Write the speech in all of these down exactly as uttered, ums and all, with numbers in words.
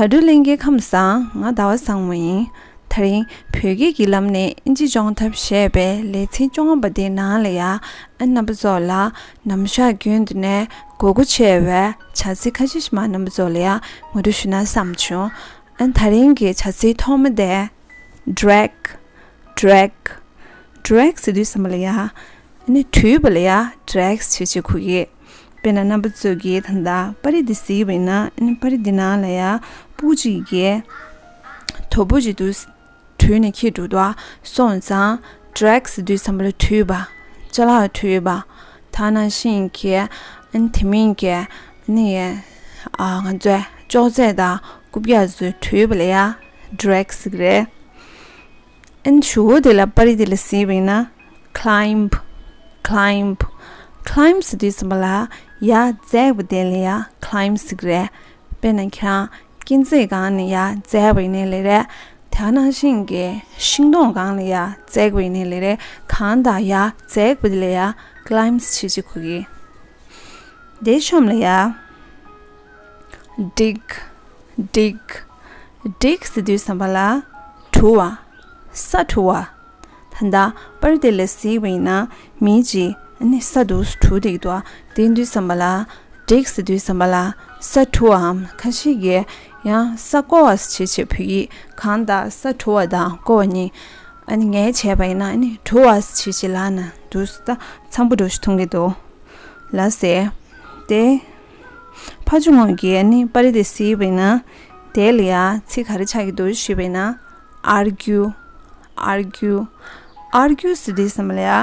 ལ་དྲུག་ལྷན་རྒྱས་ཁམས་བཟང་། ང་ཟླ་བ་བཟང་མོ་ཡིན། དེ་རིང་བོད་སྐད་ཀྱི་ལམ་ནས་ཨིན་ཇི་སྦྱོང་ཐབས་ཞེས་པའི་ལེ་ཚན་བཅོ་ལྔ་པ་དེའི་ནང་ལ་ཡ། ཨ་རྣམ་པ་ཚོ་ལ་ནམ་ཞག་རྒྱུན་དུ་ནས་དགོས་མཁོ་ཆེ་བའི་བྱ་ཚིག་ཁ་ཤས་ཤིག་མ་རྣམ་པ་ཚོ་ལ་ཡ་ངོ་སྤྲོད་ཞུ་ན་བསམ་བྱུང་། ཨ་དེ་རིང་གི་བྱ་ཚིག་ཐོག་མ་དེ། drag drag drag ཟེར་དུས་ཙམ་པ་ལ་ཡ། ཨ་ནི་དྲུད་པ་ལ་ཡ་drag ཟེར་ཅིག་གོ་གི། དཔེར་ན་རྣམ་པ་ཚོ་གིས་ད་ལྟ་པར་རིས་འདི་གཟིགས་པ་ཡིན་ན། ཨ་ནི་པར་རིས་འདི་ནང་ལ་ཡ་སྤུ་གུ་གཅིག་གིས་དོ་པོ་གཅིག་ཏུ་དྲུད་ནས་འཁྱེར་འགྲོ་འདུག་སོང་ཙང་drag ཟེར་དུས་ཙམ་པ་ལ་དྲུད་པ། ཅ་ལག་དྲུད་པ། ད་ནང་བཞིན་གྱི་ཨ་ནི་དེ་མིན་གྱི་ཨ་ནི་ཨ་ང་ཚོའི་ཅོག་ཙེ་དང་རྐུབ་བཀྱག་ཚོ་དྲུད་པ་ལ་ཡ་drag ཟེར་གི་རེད། ཨན་གཞུག་གུ་དེ་ལ་པར་རིས་དེ་ལ་གཟིགས་པ་ཡིན་ན། climb climb climb ཟེར་དུས་ཙམ་པ་ལ་ཡར་འཛེགས་པ་དེ་ལ་ཡ་climb ཟེར་གི་རེད། དཔེར་ན་ཁྱེད་རང་སྐས་འཛེག་སྒང་ནས་ཡར་འཛེགས་པ་ཡིན་ནའི་ལེ་རེད། དེ་ནང་བཞིན་གྱི་ཤིང་སྡོང་སྒང་ལ་ཡར་འཛེགས་པ་ཡིན་ནའི་ལེ་རེད། གང་དང་ཡར་འཛེགས་པ་དེ་ལ་ཡ་climb ཟེར་ཅིག་གོ་གི། དེ་གཤམ་ལ་ཡ། dig dig dig ཟེར་དུས་ཙམ་པ་ལ་བྲུ་བ། ས་བྲུ་བ། ད་ལྟ་པར་རིས་དེ་ལ་གཟིགས་པ་ཡིན་ན་མི་གཅིག་ཨ་ནི་ས་འདུག་བྲུ་བསྡད་འདུག་དེ་དུས་ཙམ་པ་ལ་dig ཟེར་དུས་ཙམ་པ་ལ་ས་བྲུ་བའམ་ཁ་ཤས་ཀྱིས་ཡང་ས་བརྐོ་བ་ཟེར་བྱས་བོད་ཡིག་གང་ལྟར་ས་བྲུ་བ་དང་བརྐོ་བ་གཉིས་ཨ་ནི་ངས་བྱས་པ་ཡིན་ན་ཨ་ནི་བྲུ་བ་ཟེར་བྱས་ལབ་ན་འདུག་ད་འཚམ་པོ་འདྲ་ཞིག་མཐོང་གི་འདུག་ལགས་སེ། དེ། ཕར་ཕྱོགས་ངོས་ཀྱི་ཨ་ནི་པར་རིས་དེ་གཟིགས་པ་ཡིན་ན། དེ་ལ་ཡ་ཚིག་ག་རེ་ཆགས་ཀྱི་འདུག་ཞུས་པ་ཡིན་ན། argue argue argue ཟེར་དུས་ཙམ་པ་ལ་ཡ་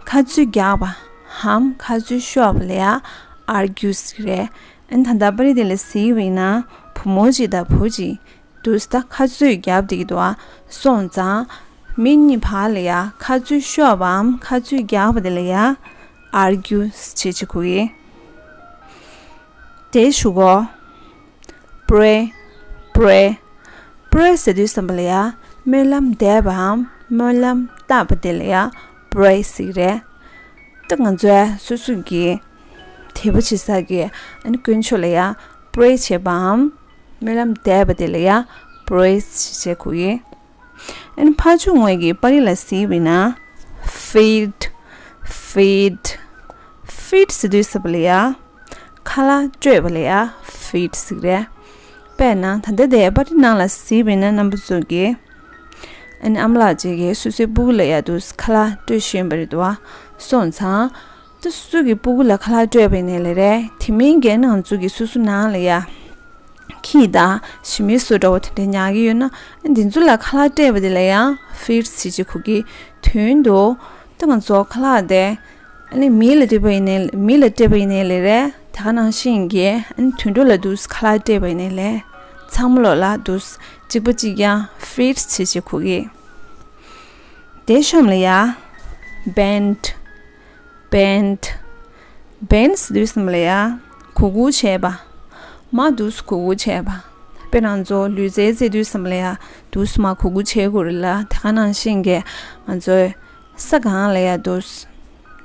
ཁ་རྩོད་རྒྱག་པའམ་ཁ་རྩོད་ཤོར་བ་ལ་ཡ་argue ཟེར་གི་རེད། ཨ་ནི་ད་ལྟ་པར་རིས་དེ་ལ་གཟིགས་པ་ཡིན་ན་བུ་མོ་གཅིག་དང་བུ་གཅིག་འདུག་སེ་ད་ཁ་རྩོད་རྒྱབ་བསྡད་ཀྱི་འདུག་ཨ། སོང་ཙང་། མི་གཉིས་བར་ལ་ཡ་ཁ་རྩོད་ཤོར་བའམ་ཁ་རྩོད་རྒྱག་པ་དེ་ལ་ཡ་argue ཟེར་བྱས་ཅིག་གོ་གི། དེའི་གཞུག་གུ། pray pray pray ཟེར་དུས་ཙམ་པ་ལ་ཡ་སྨོན་ལམ་འདེབས་པའམ་སྨོན་ལམ་བཏབ་པ་དེ་ལ་ཡ་pray ཟེར་གི་རེད། ད་ང་ཚོའི་སོ་སོ་གི་དད་པ་བྱེད་ས་གི་ཨ་ནི་དཀོན་མཆོག་ལ་ཡ་pray བྱེད་པའམ་སྨོན་ལམ་འདེབས་པ་དེ་ལ་ཡ་pray ཟེར་བྱས་གོ་གི། ཨ་ནི་ཕར་ཕྱོགས་ངོས་ཀྱི་པར་རིས་ལ་གཟིགས་པ་ཡིན་ན། feed feed feed ཟེར་དུས་ཙམ་པ་ལ་ཡ། ཁ་ལག་སྤྲོད་པ་ལ་ཡ་feed ཟེར་གི་རེད། དཔེར་ན་ད་ལྟ་དེ་པར་རིས་ནང་ལ་གཟིགས་པ་ཡིན་ན་རྣམ་པ་ཚོ་གིས། ཨ་ནི་ཨ་མ་ལགས་ཅིག་གིས་སོ་སོའི་སྤུ་གུ་ལ་ཡ་འདུག་སེ་ཁ་ལག་སྤྲོད་བཞིན་པ་རེད་འདུག་ཨ། སོང་ཙང་། ད་སོ་སོ་གི་སྤུ་གུ་ལ་ཁ་ལག་སྤྲོད་པ་ཡིན་ནའི་ལེ་རེད། དེ་མིན་གྱི་ཨ་ནི་ང་ཚོ་གི་སོ་སོ་ནང་ལ་ཡ། ཁྱི་དང་ཞི་མི་སུ་འདྲ་བོ་དེ་འདྲ་ཉར་གྱི་ཡོད་ན། འདི་ཚོ་ལ་ཁ་ལག་སྤྲད་པ་དེ་ལ་ཡང་feed ཟེར་གྱི་གོ་གི། དོན་དུ་ད་ང་ཚོ་ཁ་ལག་དེ་ཨ་ནི་མི་ལ་སྤྲད་པ་ཡིན་ནའི་མི་ལ་སྤྲད་པ་ཡིན་ནའི་ལེ་རེད། དེ་ག་ནང་བཞིན་གྱི་ཨ་ནི་དུད་འགྲོ་ལ་འདུག་སེ་ཁ་ལག་སྤྲད་པ་ཡིན་ནའི་ལེ། ཚང་མ་ལོག་ལ་འདུག་སེ་གཅིག་པ་གཅིག་རྐྱང་feed ཟེར་གྱི་གོ་གི། དེ་གཤམ་ལ་ཡ། bend bend bend ཟེར་དུས་ཙམ་པ་ལ་ཡ། གུག་གུག་བྱས་པ། མར་འདུག་སེ་གུག་གུག་བྱས་པ། དཔེར་ན་ང་ཚོ་ལུས་རྩལ་རྩེད་དུས་ཙམ་པ་ལ་ཡ། འདུག་སེ་མར་གུག་གུག་བྱེད་དགོས་རེད་ལ། དེ་ག་ནང་བཞིན་གྱི་ང་ཚོའི་ས་སྒང་ལ་ཡ་འདུག་སེ།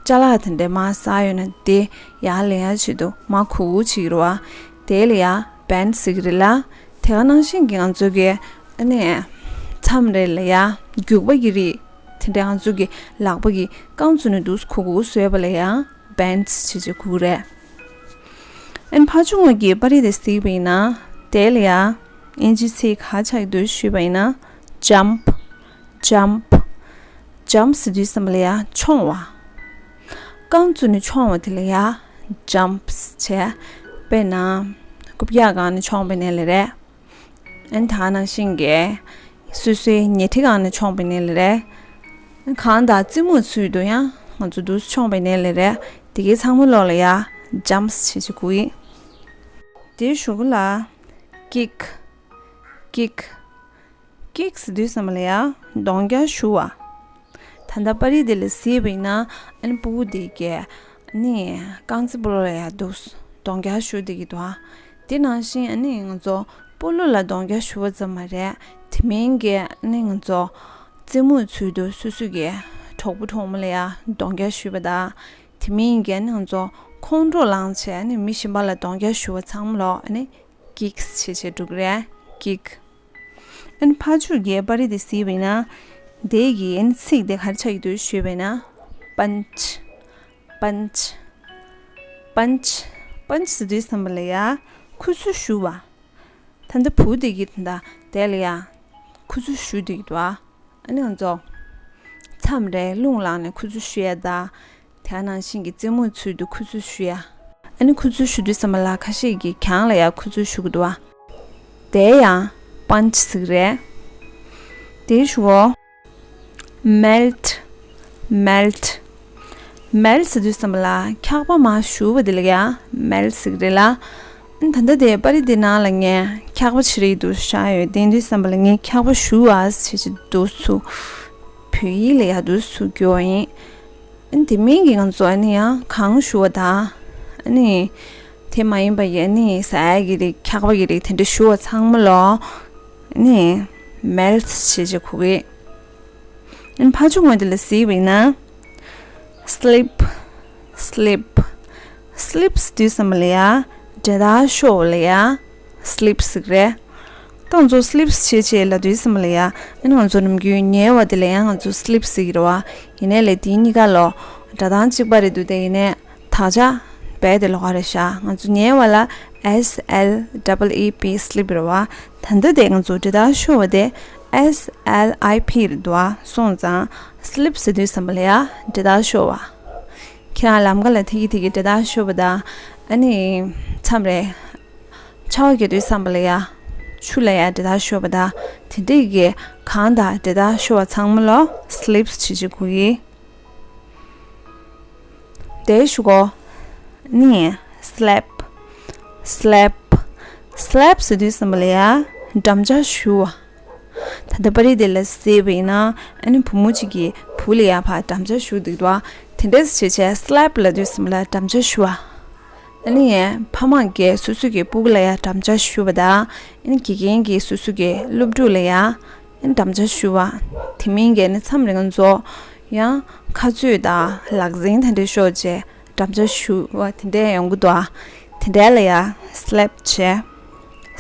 ཅ་ལག་དེ་འདྲ་མར་ཟགས་ཡོད་ན་དེ་ཡར་ལེན་ཡ་ཆེད་དུ་མར་གུག་གུག་བྱེད་ཀྱི་རེད་བ། དེ་ལ་ཡ་bend ཟེར་གྱི་རེད་ལ། དེ་ག་ནང་བཞིན་གྱི་ང་ཚོ་གི་ཨ་ནི་མཚམས་རེ་ལ་ཡ་རྒྱུག་པ་གི་རིགས། དེ་འདྲ་ང་ཚོ་གི་ལག་པ་གི་རྐང་བཙུགས་ནས་འདུག་སེ་གུག་གུག་བཟོས་པ་ལ་ཡང་bend བྱེད་བྱེད་གུག་རེད། ཨན་ཕར་ཕྱོགས་ངོས་ཀྱི་པར་རིས་དེ་གཟིགས་པ་ཡིན་ན། དེ་ལ་ཡང་ཨིན་ཇི་ཚིག་ག་ཆགས་ཀྱི་འདུག་ཞུས་པ་ཡིན་ན། jump jump jump ཟེར་དུས་ཙམ་པ་ལ་ཡང་མཆོང་བ། རྐང་བཙུགས་ནས་མཆོང་བ་དེ་ལ་ཡང་jump བྱས། དཔེར་ན་རྐུབ་བཀྱག་སྒང་ནས་མཆོང་བ་ཡིན་ནའི་ལེ་རེད། ཨན་དེ་ག་ནང་བཞིན་གྱི་སོ་སོའི་ཉལ་ཁྲི་སྒང་ནས་མཆོངས་པ་ཡིན་ནའི་ལེ་རེད། གང་ལྟར་རྩེད་མོའི་ཚུལ་དུ་ཡང་ང་ཚོ་འདུག་སེ་མཆོངས་པ་ཡིན་ནའི་ལེ་རེད། དེ་གའི་ཚང་མ་ལོག་ལ་ཡ་jumps བྱེད་བྱེད་གུག་ཡིན། དེའི་གཞུག་གུ་ལ་kick kick kick ཟེར་དུས་ཙམ་པ་ལ་ཡ་གདོང་རྒྱག་གཞུ་བ། ད་ལྟ་པར་རིས་དེ་ལ་གཟིགས་པ་ཡིན་ན་ཨ་ནི་སྤུ་གུ་དེ་གས་ཨ་ནི་རྐང་རྩེད་སྤོ་ལོ་ལ་ཡ་འདུག་སེ་གདོང་རྒྱག་གཞུ་བསྡད་ཀྱི་འདུག་ཨ། དེ་ནང་བཞིན་ཨ་ནི་ང་ཚོ་སྤོ་ལོ་ལ་གདོང་རྒྱག་གཞུ་བ་ཙམ་མ་རེད། དེ་མིན་གྱི་ཨ་ནི་ང་ཚོ་རྩེད་མོའི་ཚུལ་དུ་སོ་སོ་གི་གྲོགས་པོ་གྲོགས་མོ་ལ་ཡ་གདོང་རྒྱག་གཞུ་བ་དང་། དེ་མིན་གྱི་ཨ་ནི་ང་ཚོ་ཁོང་ཁྲོ་ལངས་བྱས་ཨ་ནི་མི་གཞན་པ་ལ་གདོང་རྒྱག་གཞུ་བ་ཚང་མ་ལོག་ཨ་ནི་kicks བྱེད་བྱེད་འགྲོ་གི་རེད། kick. ཨན་ཕར་ཕྱོགས་ཀྱི་པར་རིས་དེ་གཟིགས་པ་ཡིན་ན། དེ་གི་ཨན་ཚིག་དེ་ག་རེ་ཆགས་ཀྱི་འདུག་ཞུས་པ་ཡིན་ན། punch, punch, punch, punch ཟེར་དུས་ཙམ་པ་ལ་ཡ། ཁུ་ཚུར་གཞུ་བ། ད་ལྟ་བུ་དེ་གི་ད་ལྟ་དེ་ལ་ཡ། ཁུ་ཚུར་གཞུ་བསྡད་ཀྱི་འདུག་ཨ། ཨ་ནི་ང་ཚོ་མཚམས་རེ་རླུང་ལངས་ནས་ཁུ་ཚུར་གཞུ་ཡ་ད། དེ་ནང་བཞིན་གྱི་རྩེད་མོའི་ཚུལ་དུ་ཁུ་ཚུར་གཞུ་ཡ། ཨ་ནི་ཁུ་ཚུར་གཞུ་དུས་ཙམ་པ་ལ་ཁ་ཤས་ཀྱིས་གྱང་ལ་ཡ་ཁུ་ཚུར་གཞུ་གི་འདུག་བ། དེ་ཡང་punch ཟེར་གི་རེད། དེའི་གཞུག་གུ། melt, melt, melt ཟེར་དུས་ཙམ་པ་ལ་འཁྱག་པ་མར་གཞུ་བ་དེ་ལ་ཡ་melt ཟེར་གི་རེད་ལ། ད་ལྟ་དེ་པར་རིས་དེ་ནང་ལ་ངས་འཁྱག་པ་བྱེད་རིགས་འདུག་བཞག་ཡོད། དེ་དུས་ཙམ་པ་ལ་ངས་འཁྱག་པ་གཞུ་བ་ཟེར་གྱི་འདུག་སུ། བོད་ཡིག་ལ་ཡ་འདུག་སུ་བསྒྱུར་བ་ཡིན། ཨ་ནི་དེ་མིན་གྱི་ང་ཚོ་ཨ་ནི་ཡང་གང་ཞུ་བ་དང་། ཨ་ནི་དེ་མ་ཡིན་པ་ཡི་ཨ་ནི་ཟ་ཡ་གི་རིགས་འཁྱག་པ་གི་རིགས་དེ་འདྲ་ཞུ་བ་ཚང་མ་ལོ། ཨ་ནི་melt བྱེད་ཅིག་གོ་གི། ཨ་ནི་ཕ་ཆུ་ངོས་དེ་ལ་གཟིགས་པ་ཡིན་ན། slip, slip, slip ཟེར་དུས་ཙམ་པ་ལ་ཡ། འདྲེ་ལྡག་ཤོར་བ་ལ་ཡ། slip ཟེར་གི་རེད། ད་ང་ཚོ་slip བྱེད་བྱེད་ལབ་དུས་ཙམ་པ་ལ་ཡ། ཨ་ནི་ང་ཚོ་ནམ་རྒྱུན་ཉལ་བ་དེ་ལ་ཡང་ང་ཚོ་slip ཟེར་གི་རེད་བ། ཡིན་ནའི་ལས་དེའི་གཉིས་ཀ་ལོ། སྒྲ་གདངས་གཅིག་པ་རེད་འདུག་སྟེ། ཡིན་ནའི་དག་ཆ་བས་དེ་ལོགས་ཀ་རེད་ཤག་ང་ཚོ་ཉལ་བ་ལ་S L E E P slip རེད་བ། ད་ལྟ་དེ་ང་ཚོ་འདྲེ་ལྡག་ཤོར་བ་དེ་S L I P རེད་འདུག་བ། སོང་ཙང་slip ཟེར་དུས་ཙམ་པ་ལ་ཡ་འདྲེ་ལྡག་ཤོར་བ། ཁྱེད་རང་ལམ་ཁ་ལ་ཐིག་གི་ཐིག་གི་འདྲེ་ལྡག་ཤོར་བ་དང་། ཨ་ནི་མཚམས་རེ་ཆར་པ་རྒྱག་དུས་ཙམ་པ་ལ་ཡ། ཆུ་ལ་ཡ་འདྲེ་ལྡག་ཤོར་བ་དང་། དེ་འདྲས་ཀྱི་གང་དང་འདྲེ་ལྡག་ཤོར་བ་ཚང་མ་ལོ་slip བྱེད་ཅིག་གོ་གི། དེའི་གཞུག་གུ་ནི་slap, slap, slap ཟེར་དུས་ཙམ་པ་ལ་ཡ་འགྲམ་ལྕག་གཞུ་བ། ད་ལྟ་པར་རིས་དེ་ལ་གཟིགས་པ་ཡིན་ན། ཨ་ནི་བུ་མོ་གཅིག་གིས་བུ་ལ་ཡ་ཕར་འགྲམ་ལྕག་གཞུ་བསྡད་འདུག་བ། དེ་འདྲས་བྱས་བྱས་slap ལབ་དུས་ཙམ་པ་ལ་འགྲམ་ལྕག་གཞུ་བ། ཨ་ནི་ཕ་མ་གིས་སོ་སོ་གི་སྤུ་གུ་ལ་ཡ་འགྲམ་ལྕག་གཞུ་བ་དང་། ཨ་ནི་དགེ་རྒན་གྱིས་སོ་སོ་གི་སློབ་ཕྲུག་ལ་ཡ་ཨ་ནི་འགྲམ་ལྕག་གཞུ་བ། དེ་མིན་གྱི་ཨ་ནི་མཚམས་རེ་ང་ཚོ་ཡང་ཁ་རྩོད་དང་ལག་འཛིང་དེ་འདྲས་ཤོར་བྱས། འགྲམ་ལྕག་གཞུ་བ་དེ་འདྲས་ཡོང་གི་འདུག་ཨ། དེ་འདྲས་ལ་ཡ་slap བྱས།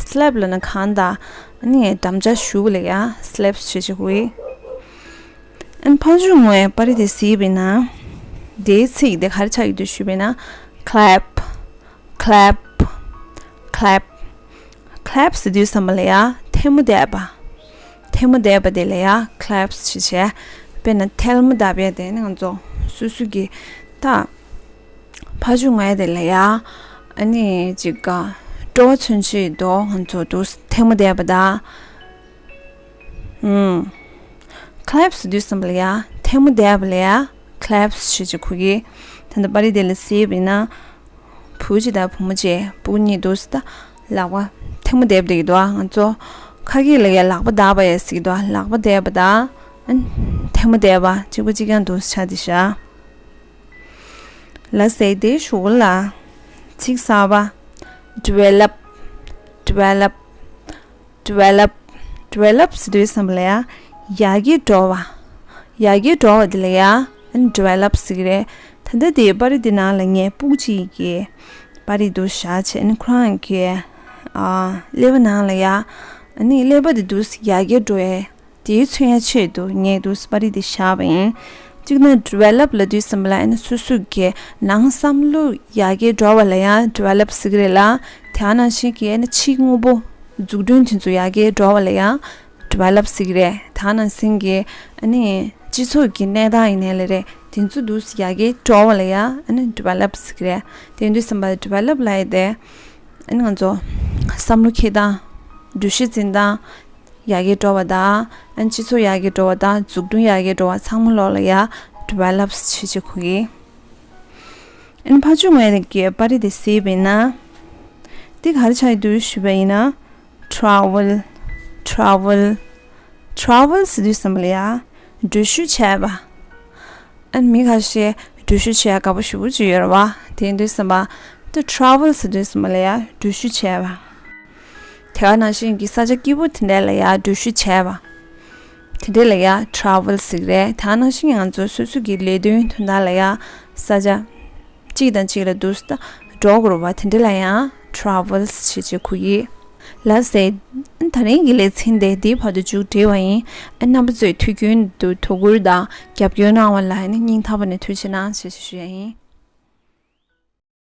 slap ལབ་ན་གང་དང་། ཨ་ནི་འགྲམ་ལྕག་གཞུ་བ་ལ་ཡ་slap བྱེད་ཅིག་གོ་གི། ཨ་ནི་ཕ་ཆུ་ངོས་པར་རིས་དེ་གཟིགས་པ་ཡིན་ན། དེའི་ཚིག་དེ་ག་རེ་ཆགས་ཀྱི་འདུག་ཞུས་པ་ཡིན་ན། clap, clap, clap, clap ཟེར་དུས་ཙམ་པ་ལ་ཡ་ཐལ་མོ་བསྡད་པ། ཐལ་མོ་བསྡད་པ་དེ་ལ་ཡ་clap བྱེད་བྱས། དཔེར་ན་ཐལ་མོ་བརྡབས་ཡ་དེ་ནི་ང་ཚོ་སོ་སོ་གི་ད་ཕ་ཆུ་ངོས་དེ་ལ་ཡ། ཨ་ནི་ཅིག་ག་སྤྲོ་བ་མཚོན་ཆེད་དུ་ང་ཚོ་འདུག་ཐལ་མོ་བསྡད་པ་དང་། ཨུམ། clap ཟེར་དུས་ཙམ་པ་ལ་ཡ་ཐལ་མོ་བསྡད་པ་ལ་ཡ་clap བྱེད་ཅིག་གོ་གི། ད་ལྟ་པར་རིས་དེ་ལ་གཟིགས་པ་ཡིན་ན། བུ་གཅིག་དང་བུ་མོ་གཅིག་སྤུ་གུ་གཉིས་འདུག་ད་ལག་པ་ཐལ་མོ་བསྡད་པ་བསྡད་ཀྱི་འདུག་ང་ཚོ་ཁ་སྐད་ལ་ཡ་ལག་པ་བརྡབས་པ་ཡ་ཟེར་གྱི་འདུག་ལག་པ་བསྡད་པ་དང་། ཨ་ནི་ཐལ་མོ་བསྡད་པ་གཅིག་པ་གཅིག་རྐྱང་འདུག་ཆགས་བསྡད་ཤག་ལ་ཟེར། དེའི་གཞུག་ལ་ཚིག་གསར་པ། develop, develop, develop, develop ཟེར་དུས་ཙམ་པ་ལ་ཡ་ཡར་རྒྱས་འགྲོ་བ། ཡར་རྒྱས་འགྲོ་བ་དེ་ལ་ཡ་ཨ་ནི་develop ཟེར་གི་རེད། ད་ལྟ་དེའི་པར་རིས་དེ་ནང་ལ་ངས་སྤུ་གུ་གཅིག་གི་པར་རིས་འདུག་བཞག་བྱས། ཨ་ནི་ཁོ་རང་གི་ཨ་ཀླད་པ་ནང་ལ་ཡ། ཨ་ནི་ཀླད་པ་དེ་འདུག་ཡར་རྒྱས་འགྲོ་ཡ་དེའི་མཚོན་ཡ་ཆེད་དུ་ངས་འདུག་པར་རིས་དེ་བཞག་པ་ཡིན། གཅིག་ན་develop ལབ་དུས་ཙམ་པ་ལ་ཨ་ནི་སོ་སོ་གི་ནང་བསམ་བློ་ཡར་རྒྱས་འགྲོ་བ་ལ་ཡང་develop ཟེར་གི་རེད་ལ། དེ་ནང་བཞིན་གྱི་ཨ་ནི་ཕྱིའི་དངོས་པོ་འཛུགས་སྐྲུན་དེ་ཚོ་ཡར་རྒྱས་འགྲོ་བ་ལ་ཡང་develop ཟེར་གི་རེད། དེ་ནང་བཞིན་གྱི་ཨ་ནི་སྤྱི་ཚོགས་ཀྱི་གནས་སྟངས་ཡིན་ནའི་ལས་རེད། དེ་ཚོ་འདུག་ཡར་རྒྱས་འགྲོ་བ་ལ་ཡང་ཨ་ནི་develop ཟེར་གི་རེད། དེ་ཡིན་དུས་ཙམ་པ་develop ལབ་ཡ་དེ་ཨ་ནི་ང་ཚོ་བསམ་བློ་འཁྱེར་སྟངས། འགྲུལ་བཞུད་འཛིན་སྟངས། ཡར་རྒྱས་འགྲོ་བ་དང་། ཨ་ནི་སྤྱི་ཚོགས་ཡར་རྒྱས་འགྲོ་བ་དང་། འཛུགས་སྐྲུན་ཡར་རྒྱས་འགྲོ་བ་ཚང་མ་ལོག་ལ་ཡ་develop བྱེད་ཅིག་གོ་གི། ཨ་ནི་ཕ་ཆུ་ངོས་ཀྱི་པར་རིས་དེ་གཟིགས་པ་ཡིན་ན། འདི་ག་རེ་ཆགས་ཀྱི་འདུག་ཞུས་པ་ཡིན་ན། travel, travel, travel ཟེར་དུས་ཙམ་པ་ལ་ཡ་འགྲུལ་བཞུད་བྱས་པ། ཨ་ནི་མི་ཁ་ཤས་འགྲུལ་བཞུད་བྱེད་ཡ་དགའ་པོ་ཞེ་པོ་ཅིག་ཡོད་རེད་བ། དེ་ཡིན་དུས་ཙམ་པ། ད་travel ཟེར་དུས་ཙམ་པ་ལ་ཡ་འགྲུལ་བཞུད་བྱས་པ། དེ་ག་ནང་བཞིན་གྱི་ས་ཆ་སྐྱིད་པོ་དེ་འདྲ་ལ་ཡ་འགྲུལ་བཞུད་བྱས་པ། དེ་འདྲ་ལ་ཡ་travel ཟེར་གི་རེད། དེ་ག་ནང་བཞིན་ང་ཚོ་སོ་སོ་གི་ལས་དོན་དོན་དག་ལ་ཡ་ས་ཆ་གཅིག་དང་གཅིག་ལ་འདུག་སེ་འགྲོ་དགོས་རེད་བ། དེ་འདྲ་ལ་ཡང་travel ཟེར་བྱས་གོ་གི། ལགས་སེ། ད་རིང་གི་ལེ་ཚན་དེ་འདིའི་བར་དུ་མཇུག་སྒྲིལ་བ་ཡིན། རྣམ་པ་ཚོས་དུས་རྒྱུན་དུ་དོ་ཁུར་དང་རྒྱབ་སྐྱོར་གནང་བ་ལ་ནི་སྙིང་ཐག་པ་ནས་ཐུགས་རྗེ་གནང་ཞེས་ཞུ་ཡ་ཡིན།